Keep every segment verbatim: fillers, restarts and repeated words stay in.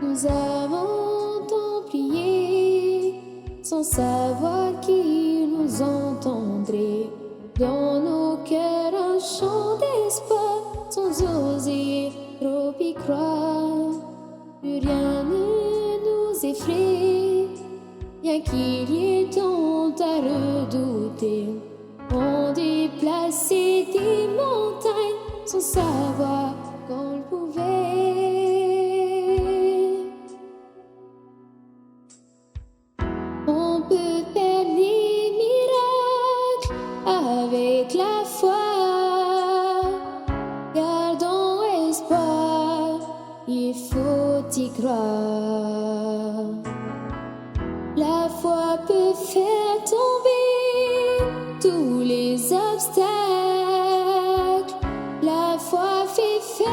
Nous avons tant prié, sans savoir qu'il nous entendrait. Dans nos cœurs un chant d'espoir, sans oser trop y croire. Plus rien ne nous effraie, bien qu'il y ait tant à redouter. On déplaçait des montagnes sans savoir qu'on le pouvait. On peut faire des miracles avec la foi. Gardons espoir, il faut y croire. La foi peut faire tomber tous les obstacles. La foi fait faire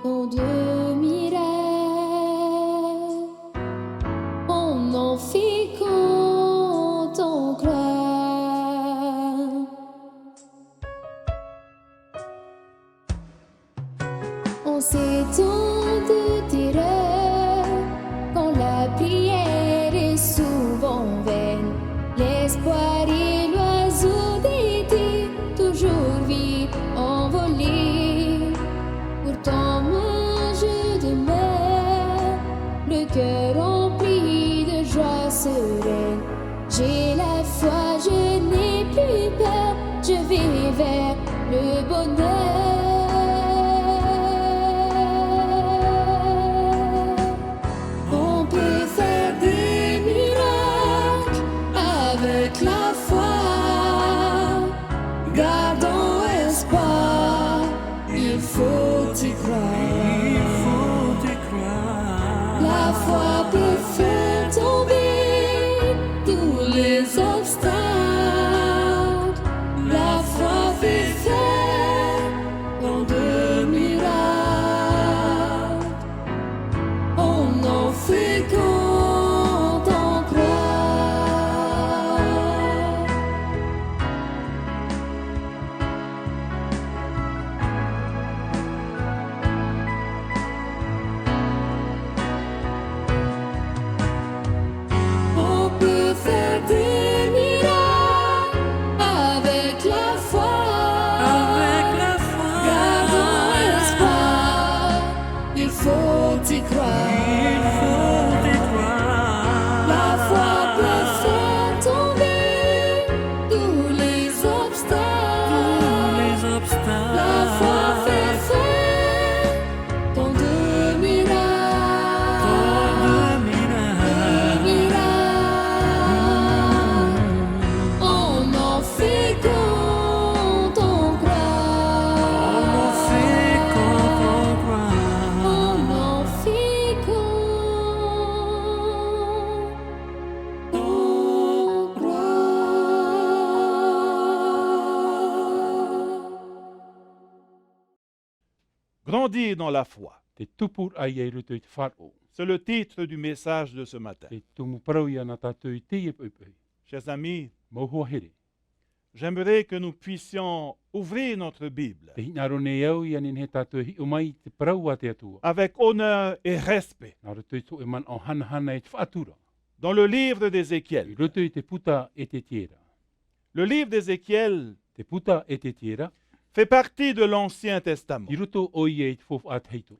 tant de miracles. On en fait quand on croit. En ces temps de terreur, quand la prière est souvent vaine, l'espoir est l'oiseau d'été, toujours vite envolé. Pourtant moi je demeure, le cœur rempli de joie sereine. J'ai la foi, je n'ai plus peur, je vais vers le bonheur. On peut faire des miracles avec la foi. Gardons espoir, il faut y croire. Il faut y croire. La foi peut faire tomber tous les obstacles. La foi fait faire tant de miracles. On en fait quand on croit. On peut faire des miracles avec la foi. Avec la foi. Gardons espoir, il faut y croire. Il faut y croire. La foi peut faire tomber tous les obstacles. Tous les obstacles. La foi fait faire tant de miracles. Tant de miracles. De miracles. On en fait quand on croit. On en fait quand on croit. On en fait quand on croit. Grandir dans la foi. Te tupuraʻa i roto i te faʻaroʻo. C'est le titre du message de ce matin. Te tumu parau ia nā tātou i teie poʻipoʻi. Chers amis, Mau hoa here. J'aimerais que nous puissions ouvrir notre Bible. Tē hinaʻaro nei au ʻia nehenehe tātou e hiʻo mai i te parau a te Atua. Avec honneur et respect. Nā roto i te hōʻē manaʻo hanahana e te faʻatura. Dans le livre d'Ézéchiel. I roto i te puta Ezetiera. Le livre d'Ézéchiel. Te puta Ezetiera. Fait partie de l'Ancien Testament. I roto ʻoia i te Faufaʻa Tahito.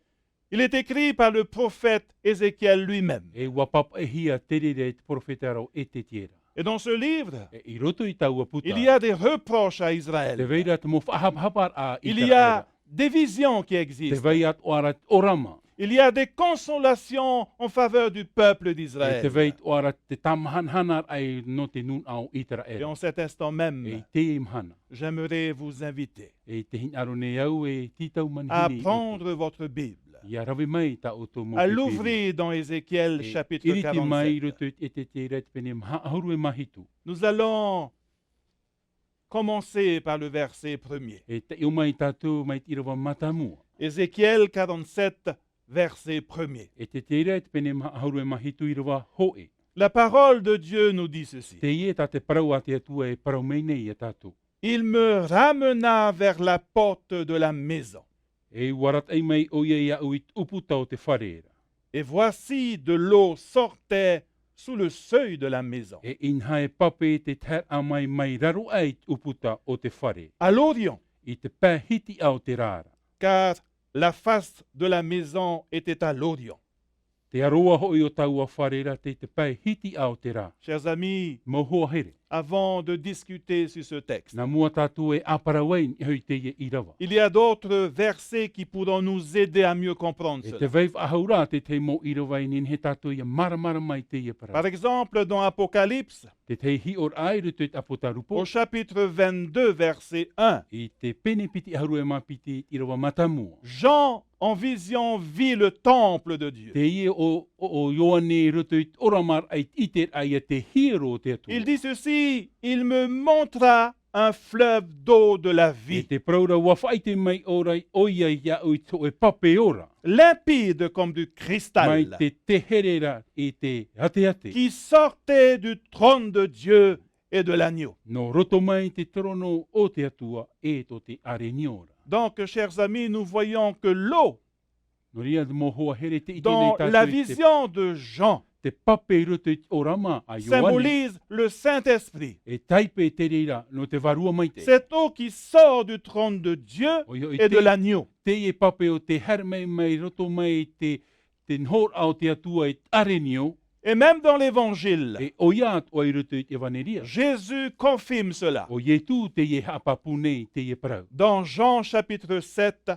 Il est écrit par le prophète Ézéchiel lui-même. E ʻua pāpaʻihia te reira e te perofeta ra ʻo Ezetiera. Et dans ce livre, E i roto i taua puta, il y a des reproches à Israël. Tē vai ra te mau faʻahapahaparaʻa i te Israel. Il y a des visions qui existent. Tē vai atoʻa ra te ʻōrama. Il y a des consolations en faveur du peuple d'Israël. E tē vai atoʻa ra te tāmāhanahana raʻa nō te nūnaʻa o Iseraela. Et en cet instant même, E i teie mahana. J'aimerais vous inviter E tē hinaʻaro nei au e tītau manihini à prendre votre Bible, ʻia rave mai tā ʻoutou mau à Pīpīria. L'ouvrir dans Ézéchiel E chapitre iriti mai i quarante-sept. Roto i te Ezetiera i te pene maha ʻahuru e mā hitu. Nous allons commencer par le verset premier. E taiʻo mai tātou mai te ʻīrava mātāmua. Ézéchiel quarante-sept, verset premier. Ezetiera i te pene maha ʻahuru e mā hitu, ʻīrava hōʻē. La parole de Dieu nous dit ceci. Teie tā te parau a te Atua e parau mai nei ia tātou. Il me ramena vers la porte de la maison. E ʻua arataʻi mai ʻoia iāʻu i te ʻūputa o te fare ra. Et voici, de l'eau sortait sous le seuil de la maison. E inaha e pape tē taheraʻa mai, mai raro aʻe i te ʻūputa o te fare. À l'Orient, I te pae hitiʻa o te rā ra. Car la face de la maison était à l'Orient. Te aroa hoʻi o taua fare ra tei te pae hitiʻa o te rā. Chers amis, Mau hoa here. Avant de discuter sur ce texte, Nā mua tātou e ʻāparau ai i niʻa i teie ʻīrava. Il y a d'autres versets qui pourront nous aider à mieux comprendre cela. E te vai faʻahou ra te tahi mau ʻīrava e nehenehe tātou ia māramarama i teie parau. Par exemple, dans Apocalypse, Te tahi hiʻoraʻa i roto i te ʻApotarupo. Au chapitre vingt-deux, verset un. I te pene piti ʻahuru e mā piti, ʻīrava mātāmua. Jean, en vision, vit le temple de Dieu. Teie ʻo, ʻo, ʻo Ioane i roto i te ʻōramaraʻa i te ʻiteraʻa ia te hiero o te Atua. Il dit ceci, il me montra un fleuve d'eau de la vie. E te parau ra ʻua faʻaʻite mai ʻoia, ʻoia iāʻu i te hōʻē pape ora. Limpide comme du cristal. Mai te, te here ra i te ateate. Qui sortait du trône de Dieu et de l'agneau. Nō roto mai te torono o te Atua e tō te ʻārenio ra. Donc, chers amis, nous voyons que l'eau, Nō reira, mau hoa here, tē ʻite nei tātou i te, dans la vision de Jean, te pape i roto i te ʻōrama a Ioane, symbolise le Saint-Esprit. E tāipe te reira nō te Vārua Maitaʻi. Cette eau qui sort du trône de Dieu et de l'agneau. ʻOia hoʻi te, teie pape ʻo tē haere mai, mai roto mai i te, te nohoraʻa o te Atua e te ʻārenio. Et même dans l'Évangile, E ʻoia atoʻa i roto i te ʻEvaneria. Jésus confirme cela. ʻO Ietu teie e haʻapāpū nei i teie parau. Dans Jean chapitre sept,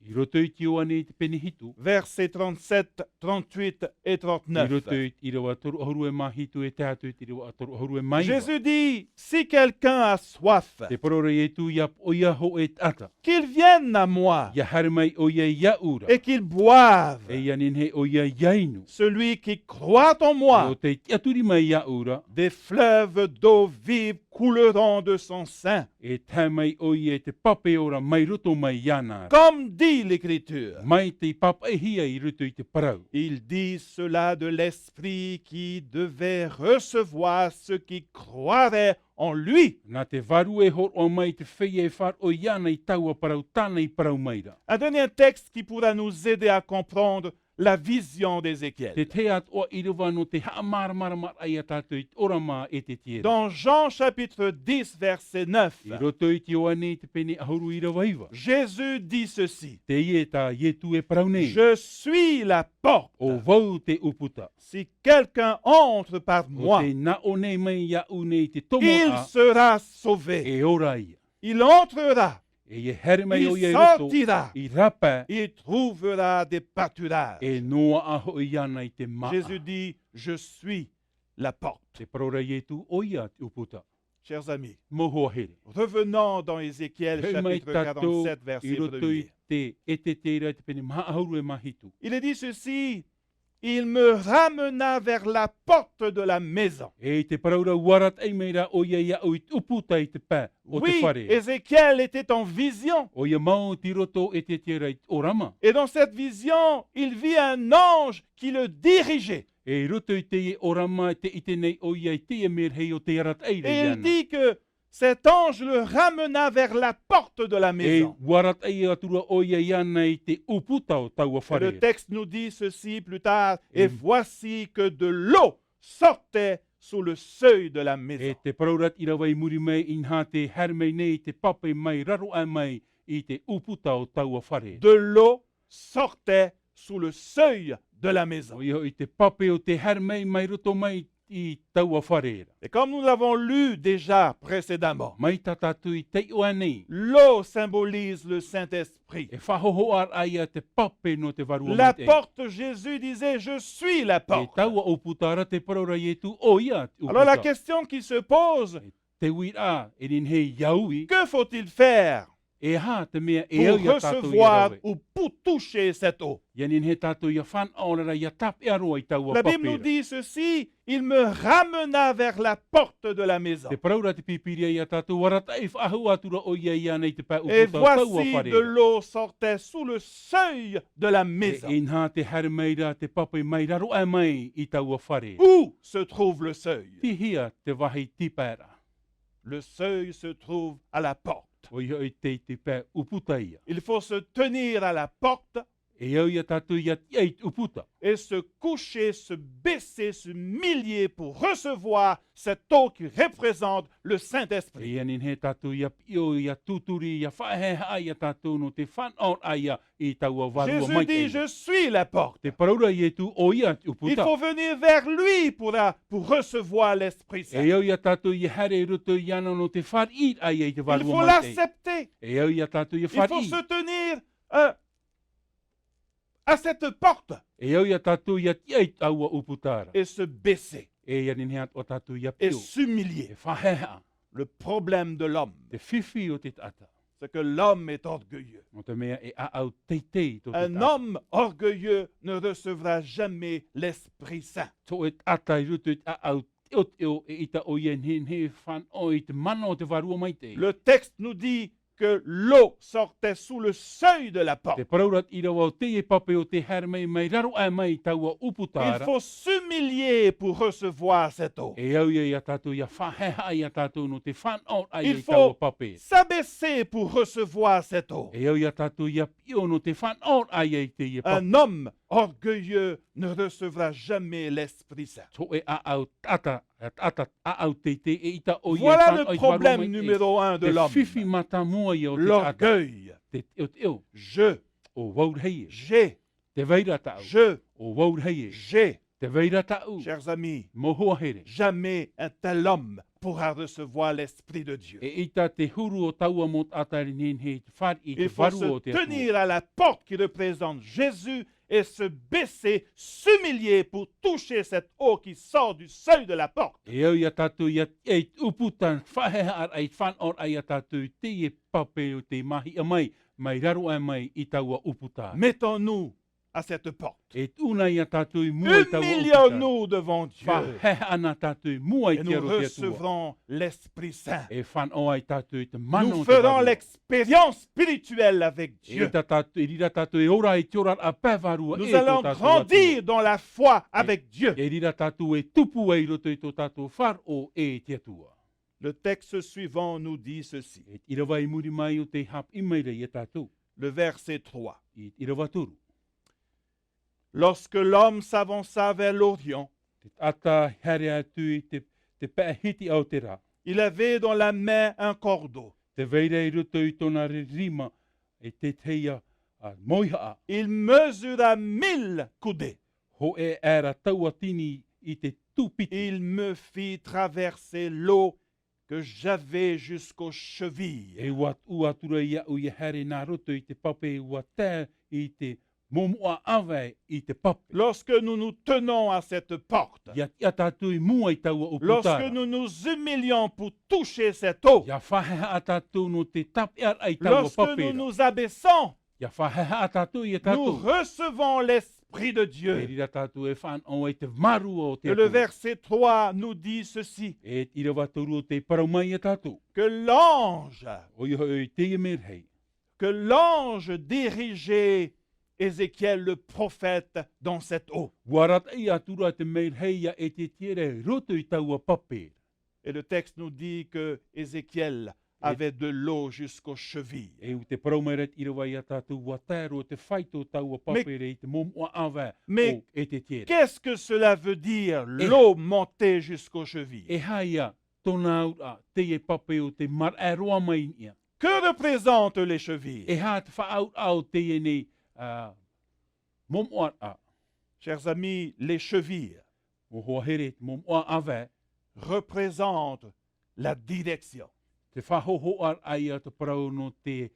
I roto i te Ioane i te pene hitu. Versets trente-sept, trente-huit et trente-neuf. I roto i te ʻīrava toru ʻahuru e mā hitu e tae atu i te ʻīrava toru ʻahuru e mā iva. Jésus dit, si quelqu'un a soif, Te parau ra a Ietu, ʻia poʻo ʻoia hōʻē taʻata. Qu'il vienne à moi. ʻIa haere mai ʻoia iāʻu ra. Et qu'il boive. E ʻia nehenehe ʻoia ʻia inu. Celui qui croit en moi. ʻO tē tiʻaturi mai iāʻu ra. Des fleuves d'eau vive couleront de son sein. E tae mai ʻoia i te pape ora mai roto mai iāna ra. Comme dit l'Écriture. Mai tei pāpaʻihia i roto i te parau. Il dit cela de l'Esprit qui devait recevoir ceux qui croiraient en lui. Nā te Vārua e hōroʻa mai i te feiā e faʻaroʻo iāna i taua parau tāna i parau mai ra. Un dernier texte qui pourra nous aider à comprendre la vision d'Ézéchiel. Te tahi atoʻa ʻīrava nō te haʻamāramaramaraʻa ia tātou i te ʻōrama a Ezekiela. Dans Jean chapitre dix, verset neuf, I roto i te Ioane i te pene ʻahuru ʻīrava iva. Jésus dit ceci. Teie tā Ietu e parau nei. Je suis la porte. ʻO vau te ʻūputa. Si quelqu'un entre par moi, ʻO tē naʻo nei mai iāʻu nei i te tomoraʻa, il sera sauvé. E ora ia. Il entrera. E ʻia haere mai ʻoia i roto, Il sortira. I rāpae. Il trouvera des pâturages. E noaʻa hoʻi iāna i te māʻa. Jésus dit, je suis la porte. Te parau ra a Ietu, ʻoia te ʻūputa. Chers amis, Mau hoa here. Revenons dans Ézéchiel chapitre quarante-sept, verset premier. Hoʻi mai tātou i roto i te Ezekiela i te pene maha ʻahuru e mā hitu. Il est dit ceci, il me ramena vers la porte de la maison. E te parau ra, ʻua arataʻi mai rā ʻoia iāʻu i te ʻūputa i te pae o te fare. Oui, Ézéchiel était en vision. ʻOia mau tei roto o Ezekiela i te ʻōrama. Et dans cette vision, il vit un ange qui le dirigeait. E i roto i teie ʻōrama, tē ʻite nei ʻoia i teie merahi ʻo tē arataʻi ra iāna. Et il dit que cet ange le ramena vers la porte de la maison. E ʻua arataʻi atu ra ʻoia iāna i te ʻūputa o taua fare. Et le texte nous dit ceci plus tard, et voici que de l'eau sortait sous le seuil de la maison. E te parau ra i te ʻīrava i muri mai, inaha tē haere mai nei te pape mai raro aʻe mai i te ʻūputa o taua fare. De l'eau sortait sous le seuil de la maison. ʻOia hoʻi te pape ʻo tē haere mai, mai roto mai i taua fare ra. Et comme nous l'avons lu déjà précédemment, Mai tā tātou i taiʻo aʻe nei. L'eau symbolise le Saint-Esprit. E faʻahōhoʻaraʻa ia te pape nō te Vārua Maitaʻi. La porte, Jésus disait, je suis la porte. E taua ʻūputa ra, te parau ra a Ietu, ʻoia te ʻūputa. Alors la question qui se pose, E te uiraʻa e nehenehe ia ui. Que faut-il faire E aha te mea e au ia tātou ia rave? Pour recevoir ou pour toucher cette eau? ʻIa nehenehe tātou ia fānaʻo ra, ia tāpeʻa roa i taua pape ra. La Bible nous dit ceci, il me ramena vers la porte de la maison. Te parau ra te Pīpīria ia tātou, ʻua arataʻi faʻahou atu ra ʻoia iāna i te pae ʻūputa o taua fare ra. Et voici de l'eau sortait sous le seuil de la maison. E inaha tē haere mai ra te pape mai raro aʻe mai i taua fare. Où se trouve le seuil? Tei hea te vāhi tīpaeraʻa? Le seuil se trouve à la porte. ʻOia hoʻi tei te pae ʻūputa ia. Il faut se tenir à la porte E au ia tātou ia tiʻa i te ʻūputa. Et se coucher, se baisser, s'humilier pour recevoir cette eau qui représente le Saint-Esprit. E ia nehenehe tātou ia piʻo, ia tūturi, ia faʻahaʻehaʻa ia tātou nō te fānaʻoraʻa ia i taua Vārua Maitaʻi. Jésus dit, je suis la porte. Tē parau ra Ietu, ʻo ia te ʻūputa. Il faut venir vers lui pour la, pour recevoir l'Esprit Saint. E au ia tātou ia haere i roto iāna nō te fāriʻiraʻa ia i te Vārua Maitaʻi. Il faut l'accepter. E au ia tātou ia fāriʻi. Il faut se tenir, euh, à cette porte. E au ia tātou ia tiʻa i taua ʻūputa ra. Et se baisser. E ia nehenehe atoʻa tātou ia piʻo. Et s'humilier. E faʻahaʻehaʻa. Le problème de l'homme, te fifi o te taʻata, c'est que l'homme est orgueilleux. Nō te mea e ʻāʻau teitei tō te taʻata. Un homme orgueilleux ne recevra jamais l'Esprit Saint. Tō ʻoe taʻata i roto i te ʻāʻau teʻoteʻo, eʻita ʻoia e nehenehe e fānaʻo i te mana o te Vārua Maitaʻi. Le texte nous dit que l'eau sortait sous le seuil de la porte. Tē parau ra te ʻīrava ʻo teie pape ʻo tē haere mai, mai raro aʻe mai i taua ʻūputa ra. Il faut s'humilier pour recevoir cette eau. E au ia ia tātou ia faʻahaʻehaʻa ia tātou nō te fānaʻoraʻa ia i taua pape. Il faut s'abaisser pour recevoir cette eau. E au ia tātou ia piʻo nō te fānaʻoraʻa ia i teie pape. Un homme orgueilleux ne recevra jamais l'Esprit Saint. Tō ʻoe ʻāʻau taʻata, taʻata ʻāʻau teitei, eʻita ʻoia e fānaʻo i te Vārua Maitaʻi. Voilà le problème numéro un de l'homme. Te fifi mātāmua ia o te taʻata. L'orgueil. Te teʻoteʻo. Je. ʻO vau rahi ē. J'ai. Tē vai ra tāʻu. Je. ʻO vau rahi ē. J'ai. Tē vai ra tāʻu. Chers amis, mau hoa here, jamais un tel homme pourra recevoir l'Esprit de Dieu. Eʻita te huru o taua mau taʻata e nehenehe e fāriʻi i te Vārua o te Atua. Il faut se tenir à la porte qui représente Jésus et se baisser, s'humilier pour toucher cette eau qui sort du seuil de la porte. E au ia tātou ia tiʻa i te ʻūputa, faʻahaʻehaʻaraʻa i te fānaʻoraʻa ia tātou i teie pape ʻo tē māhiʻa mai, mai raro aʻe mai i taua ʻūputa. Mettons-nous à cette porte. E tuʻu na ia tātou i mua i taua ʻūputa. Humilions-nous devant Dieu. Faʻahaʻehaʻa na tātou i mua i te aro o te Atua. Et nous recevrons l'Esprit Saint. E fānaʻo ai tātou i te mana o te Vārua. Nous ferons l'expérience spirituelle avec Dieu. E tā tātou, i reira tātou e ora i te oraraʻa pae vārua e tō tātou Atua. Nous allons grandir dans la foi avec Dieu. E, i reira tātou e tupu ai i roto i tō tātou faʻaroʻo e te Atua. Le texte suivant nous dit ceci. E te ʻīrava i muri mai ʻo tē haʻapiʻi mai ra ia tātou. Le verset trois. I te ʻīrava toru. Lorsque l'homme s'avança vers l'Orient, te taʻata i haere atu i te, te pae hitiʻa o te rā. Il avait dans la main un cordeau. Tē vai ra i roto i tōna rima e te tahi, ā, mauihaʻa. Il mesura mille coudées. Hōʻē aʻera tauatini i te tūpiti. Il me fit traverser l'eau que j'avais jusqu'aux chevilles. E ʻua tuʻu atu ra iāʻu ia haere nā roto i te pape, ʻua tae i te momoʻa ʻāvae i te pape. Lorsque nous nous tenons à cette porte, ia tiʻa tātou i mua i taua ʻūputa ra. Lorsque nous nous humilions pour toucher cette eau, ia faʻahaʻehaʻa tātou nō te tāpeʻaraʻa i taua pape ra. Lorsque nous nous abaissons, ia faʻahaʻehaʻa tātou ia tātou. Nous recevons l'Esprit de Dieu. E reira tātou e fānaʻo ai te Vārua o te Atua. Et le verset trois nous dit ceci. E te ʻīrava toru ʻo tē parau mai ia tātou. Que l'ange, ʻoia hoʻi teie merahi. Que l'ange dirigeait Ézéchiel le prophète dans cette eau. ʻUa arataʻi atu ra te merahi ia Ezekiela i roto i taua pape. Et le texte nous dit que Ézéchiel avait de l'eau jusqu'aux chevilles. E, e tē parau mai ra te ʻīrava ia tātou, ʻua tae roa te faito o taua pape ra i te momoʻa ʻāvae o Ezekiela. Mais qu'est-ce que cela veut dire, l'eau montait jusqu'aux chevilles? E aha ia tōna auraʻa, teie pape ʻo tē maraʻa roa mai i niʻa? Que représentent les chevilles? E aha te faʻaauraʻa o teie nei, ā, momoʻaraʻa? Chers amis, les chevilles, mau hoa here, te momoʻa ʻāvae, représentent la direction. Te faʻahōhoʻaraʻa ia te parau nō te,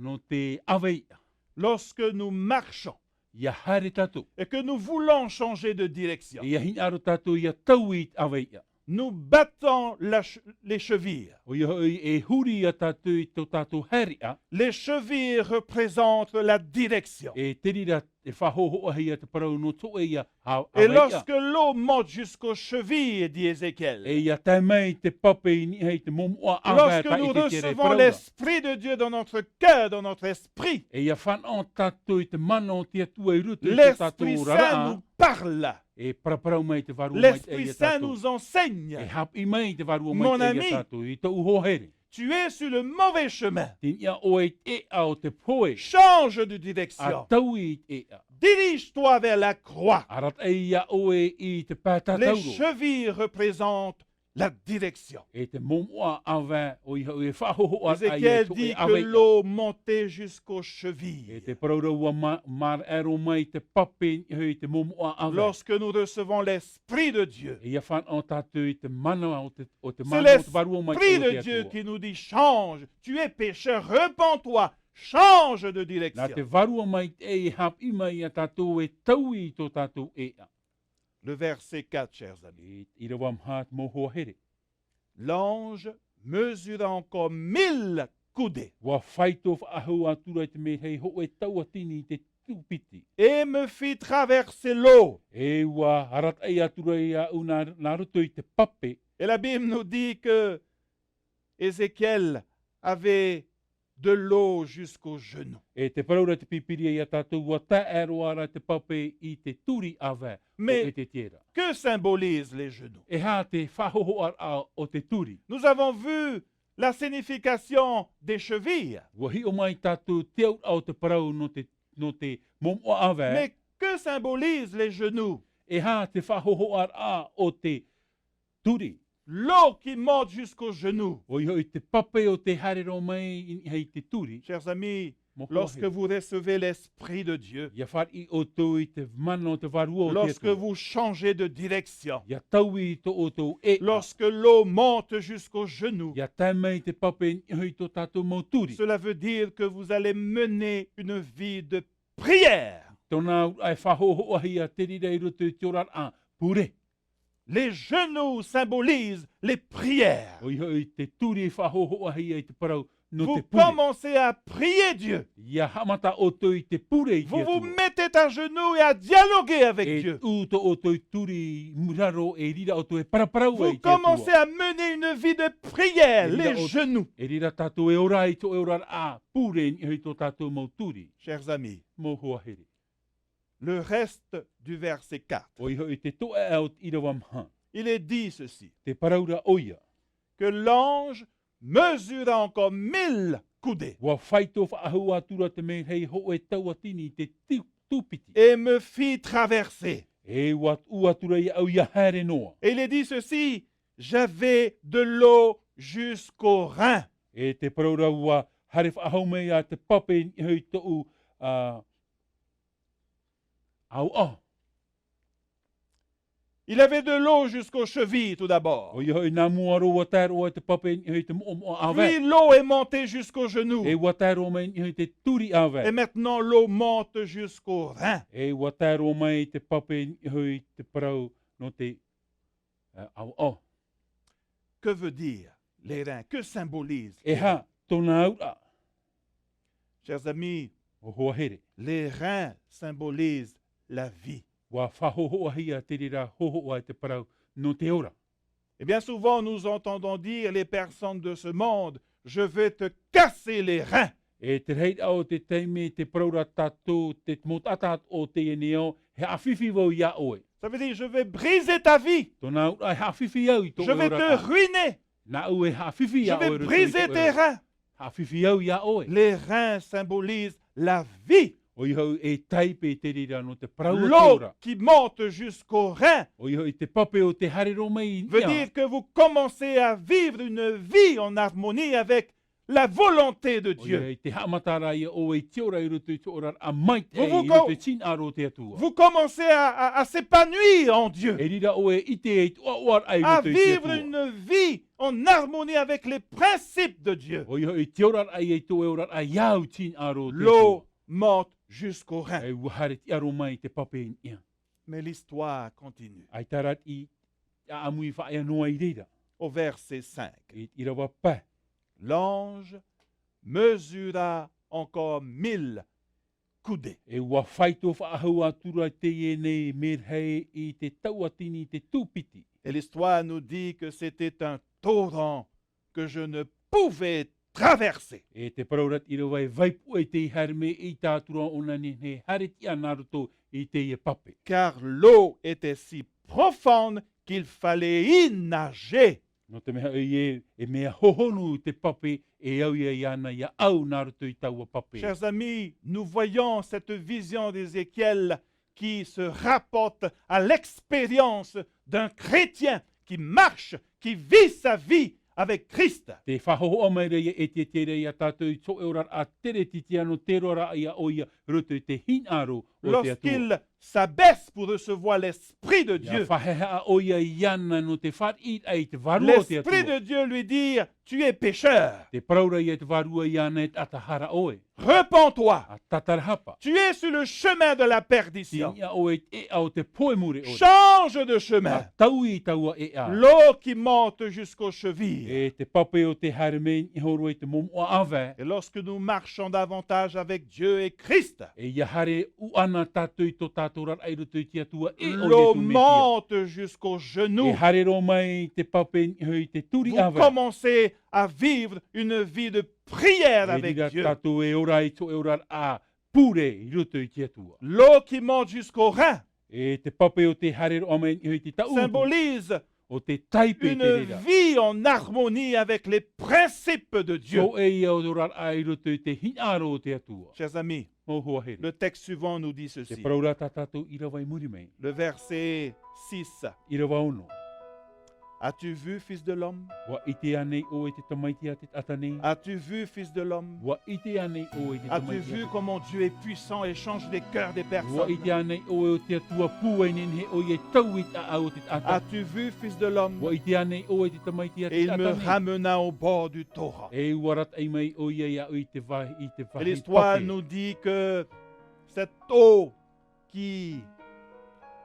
nō te ʻāvaeʻa. Lorsque nous marchons, ia haere tātou, et que nous voulons changer de direction, ia hinaʻaro tātou ia taui i te ʻāvaeʻa, nous battons la che-, les chevilles. ʻOia hoʻi, e huri ia tātou i tō tātou haereʻa. Les chevilles représentent la direction. E te reira, e faʻahōhoʻahia te parau nō te hōʻē ia ʻā-, ʻāvaeʻa. Et lorsque l'eau monte jusqu'aux chevilles, dit Ézéchiel, e ia tae mai te pape i niʻa i te momoʻa ʻāvae, tā Ezekiela e parau ra. Lorsque nous recevons l'Esprit de Dieu dans notre cœur, dans notre esprit, e ia fānaʻo tātou i te mana o te Atua i roto i tō tātou oraraʻa. L'Esprit Saint nous parle. E paraparau mai te Vārua Maitaʻi ia tātou. L'Esprit Saint nous enseigne. E haʻapiʻi mai te Vārua Maitaʻi ia tātou, i tōʻu hoa here. Mon ami, Tu es sur le mauvais chemin. Tei niʻa ʻoe i te ʻēʻa o te pohe. Change de direction. ʻA taui i te ʻēʻa. Dirige-toi vers la croix. ʻA arataʻi ia ʻoe i te pae tātauro. Les chevilles représentent la direction. E te momoʻa ʻāvae, ʻoia hoʻi e faʻahōhoʻa ai e te ʻāvae. Ézéchiel dit que l'eau montait jusqu'aux chevilles. E te parau ra ʻua mā-, māraʻe roa mai te pape i niʻa i te momoʻa ʻāvae. Lorsque nous recevons l'Esprit de Dieu, E ʻia fānaʻo tātou i te mana o te, o te mana o te Vārua Maitaʻi o te Atua. C'est l'Esprit de Dieu qui nous dit, change, tu es pécheur, repens-toi, change de direction. Nā te Vārua Maitaʻi e haʻapiʻi mai ia tātou e taui i tō tātou ʻēʻa. Le verset quatre, chers amis. I, ʻīrava maha, mau hoa here. L'ange mesura encore mille coudées. ʻUa faito faʻahou atura i te merahi hōʻē tauatini i te tūpiti. Et me fit traverser l'eau. E ʻua arataʻi atura iāʻu nā, nā roto i te pape. Et la Bible nous dit que Ézéchiel avait de l'eau jusqu'aux genoux. E te parau ra te Pīpīria ia tātou, ʻua tae roa ra te pape i te turi ʻāvae o Ezetiera. Mais que symbolisent les genoux ? E aha te faʻahōhoʻaraʻa o te turi ? Nous avons vu la signification des chevilles. ʻUa hiʻo mai tātou te auraʻa o te parau nō te, nō te momoʻa ʻāvae. Mais que symbolisent les genoux ? E aha te faʻahōhoʻaraʻa o te turi ? L'eau qui monte jusqu'aux genoux. ʻOia hoʻi te pape o tē haere roa mai i niʻa i te turi. Chers amis, Mau hoa here. Lorsque vous recevez l'Esprit de Dieu, ʻIa fāriʻi ʻoutou i te mana o te Vārua o te Atua. Lorsque vous changez de direction, ʻIa taui i tō ʻoutou ʻēʻa. Lorsque l'eau monte jusqu'aux genoux, ʻIa tae mai te pape i niʻa i tō tātou mau turi. Cela veut dire que vous allez mener une vie de prière. Tōna auraʻa e faʻahōhoʻahia te reira i roto i te oraraʻa pure. Les genoux symbolisent les prières. ʻOia hoʻi te turi e faʻahōhoʻahia i te parau nō te pure. Vous commencez à prier Dieu. ʻIa haʻamata ʻoutou i te pure i te Atua. Vous vous mettez à genoux et à dialoguer avec Dieu. E tuʻu tō ʻoutou turi i raro, e reira ʻoutou e paraparau ai i te Atua. Vous commencez à mener une vie de prière, les genoux. E reira tātou e ora i tō, e oraraʻa pure i niʻa i tō tātou mau turi. Chers amis, Mau hoa here. Le reste du verset quatre. ʻOia hoʻi te toeʻa o te ʻīrava maha. Il est dit ceci. Tē parau ra ʻoia. Que l'ange mesura encore mille coudées. ʻUa faito faʻahou atura te merahi hōʻē tauatini i te tū-, tūpiti. Et me fit traverser. E ʻua tuʻu atura iāʻu ʻia haere noa. Et il est dit ceci, j'avais de l'eau jusqu'aux reins. E tē parau ra ʻua haere faʻahou mai te pape i niʻa i tōʻu, ā, ʻaoʻao. Il avait de l'eau jusqu'aux chevilles, tout d'abord. ʻOia hoʻi, nā mua roa ʻua tae roa te pape i niʻa i te moʻomoʻa ʻāvae. Puis l'eau est montée jusqu'aux genoux. E ʻua tae roa mai i niʻa i te turi ʻāvae. Et maintenant, l'eau monte jusqu'aux reins. E ʻua tae roa mai te pape i niʻa i te parau nō te, ā, ʻaoʻao. Que veut dire les reins ? Que symbolise les reins ? E aha tōna auraʻa ? Chers amis, Mau hoa here. Les reins symbolisent la vie. ʻUa faʻahōhoʻahia te reira hōhoʻa e te parau nō te ora. Et bien souvent, nous entendons dire les personnes de ce monde, je vais te casser les reins. E te rahiraʻa o te taime tē parau ra tātou, te mau taʻata o teie nei ao, e haʻafifi vau iā ʻoe. Ça veut dire, je vais briser ta vie. Tōna auraʻa, e haʻafifi au i tō ʻoe oraraʻa. Je vais te ruiner. Nāʻu e haʻafifi iā ʻoe i roto i tō ʻoe oraraʻa. Je vais briser tes reins. Haʻafifi au iā ʻoe. Les reins symbolisent la vie. ʻOia hoʻi, e taipe te reira nō te parau o te ora. L'eau qui monte jusqu'aux reins ʻOia hoʻi, te pape o tē haere roa mai i niʻa. Veut dire que vous commencez à vivre une vie en harmonie avec la volonté de Dieu. ʻOia hoʻi, tē haʻamata ra ïa ʻoe i te ora i roto i te oraraʻa maitaʻi, Vous, vous i roto com-, i te tinaʻaro o te Atua. Vous commencez à, à, à s'épanouir en Dieu. E reira ʻoe e ʻite i te ʻoaʻoaraʻa i roto i te Atua. À vivre une vie en harmonie avec les principes de Dieu. ʻOia hoʻi, te oraraʻa i tō ʻoe oraraʻa i te tinaʻaro o te Atua. L'eau monte jusqu'aux reins. E ʻua haere tiʻa roa mai te pape i niʻa. Mais l'histoire continue. ʻAita rā te ʻāʻamu i faʻaea noa i reira. Au verset cinq. I, ʻīrava pae. L'ange mesura encore mille coudées. E ʻua faito faʻahou atura teie nei merahi i te tauatini i te tūpiti. Et l'histoire nous dit que c'était un torrent que je ne pouvais traverser. E te parau ra te ʻīrava, e vaipuʻe tei haere mai i te ʻatura ʻōna nei, e haere tiʻa nā roto i teie pape. Car l'eau était si profonde qu'il fallait y nager. Nō te mea hoʻi e, e mea hohonu te pape e au ia iāna ia au nā roto i taua pape. Chers amis, nous voyons cette vision d'Ézéchiel qui se rapporte à l'expérience d'un chrétien qui marche, qui vit sa vie avec Christ. Te faʻahohoʻa mai ra ia Ezetiela ia tātou i tō oraraʻa teretitiano, te oraraʻa ia ʻoia roto i te hinaʻaro o te Atua. Lorsqu'il s'abaisse pour recevoir l'Esprit de Dieu, ia faʻahaʻehaʻa ʻoia iāna nō te fāriʻiraʻa i te Vārua o te Atua. L'Esprit de Dieu lui dit, tu es pécheur. Te parau ra ia te Vārua iāna, e taʻata hara ʻoe. Repens-toi. ʻA tātarahapa. Tu es sur le chemin de la perdition. Tiniʻa ʻoe i te ʻēʻa o te pohe mure ʻore. Change de chemin. ʻA taui i taua ʻēʻa. L'eau qui monte jusqu'aux chevilles. E te pape o tē haere mai i niʻa iho roa i te momoʻa ʻāvae. Et lorsque nous marchons davantage avec Dieu et Christ, E ia haere ʻuʻana tātou i tō tātou oraraʻa i roto i te Atua e ʻo Iesu Mesia. L'eau monte jusqu'aux genoux. E haere roa mai te pape i niʻa iho i te turi ʻāvae. Vous commencez à vivre une vie de prière avec Dieu. E reira tātou e ora i tō oraraʻa pure i roto i te Atua. L'eau qui monte jusqu'aux reins. E te pape o tē haere roa mai i niʻa iho i te taʻu. Symbolise ʻO te taipe te reira. Une vie en harmonie avec les principes de Dieu. Tō ʻoe ia oraraʻa i roto i te hinaʻaro o te Atua. Chers amis, Mau hoa here. Le texte suivant nous dit ceci. Te parau ra tā tātou ʻīrava i muri mai. Le verset six. ʻĪrava ono. As-tu vu, fils de l'homme? ʻUa ʻite ānei ʻoe te tamaiti a te taʻata nei? As-tu vu, fils de l'homme? ʻUa ʻite ānei ʻoe te tamaiti a te taʻata nei? As-tu vu comment Dieu est puissant et change les cœurs des personnes? ʻUa ʻite ānei ʻoe ʻo te Atua pūai nehenehe ʻoia e taui i te ʻāʻau o te taʻata nei? As-tu vu, fils de l'homme? ʻUa ʻite ānei ʻoe te tamaiti a te taʻata nei? Et il me ramena au bord du torrent. E ʻua arataʻi mai ʻoia iāʻu i te vāhi, i te vāhi pape. Et l'histoire nous dit que cette eau qui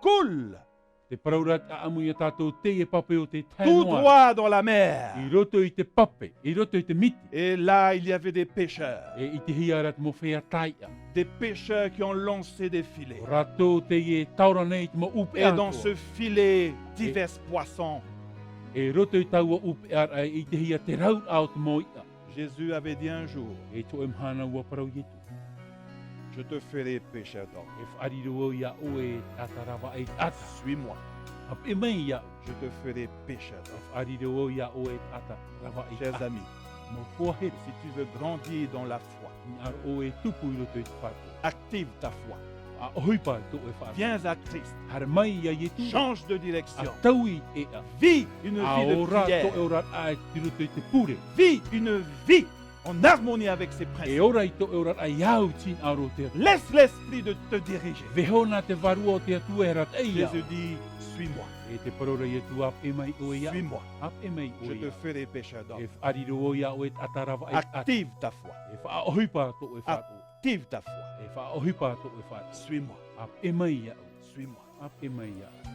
coule Te parau ra te ʻāʻamu ia tātou, teie pape o te tae noa. Tout droit dans la mer. I roto i te pape, i roto i te miti. Et là, il y avait des pêcheurs. E ʻitehia ra te mau feiā taiʻa. Des pêcheurs qui ont lancé des filets. Rātou teie e taora nei te mau ʻūpeʻa atoʻa. Et dans ce filet, divers poissons. E roto i taua ʻūpeʻa ra, e ʻitehia te rauraʻa o te mau iʻa. Jésus avait dit un jour, E tō ʻoe mahana ʻua parau Iesu. Je te ferai pêcheur d'hommes. E faʻariro au iā ʻoe e taʻata ravaʻai taʻata. Suis-moi. ʻA peʻe mai iāʻu. Je te ferai pêcheur d'hommes. E faʻariro au iā ʻoe e taʻata ravaʻai taʻata. Chers amis, Mau hoa here. Si tu veux grandir dans la foi, Hinaʻaro ʻoe e tupu i roto i te faʻaroʻo. Active ta foi. ʻA ʻohipa tō ʻoe faʻaroʻo. Viens à Christ. Haere mai iā Iesu. Change de direction. ʻA taui i te ʻēʻa. Vis une vie de prière. ʻA ora tō ʻoe oraraʻa i roto i te pure. Vis une vie en harmonie avec ses principes. E ora i tō ʻoe oraraʻa i te hinaʻaro o te Atua. Laisse l'Esprit de te diriger. Vaiiho na te Vārua o te Atua e arataʻi iāʻu. Jésus dit, suis-moi. E te parau ra Iesu, ʻa peʻe mai ʻoe iāʻu. Suis-moi. ʻA peʻe mai ʻoe iāʻu. Je te ferai pêcheur d'hommes. E faʻariro au iā ʻoe e taʻata ravaʻai taʻata. Active ta foi. E faʻaʻohipa tō ʻoe faʻaroʻo. Active ta foi. E faʻaʻohipa tō ʻoe faʻaroʻo. Suis-moi. ʻA peʻe mai iāʻu. Suis-moi. ʻA peʻe mai iāʻu.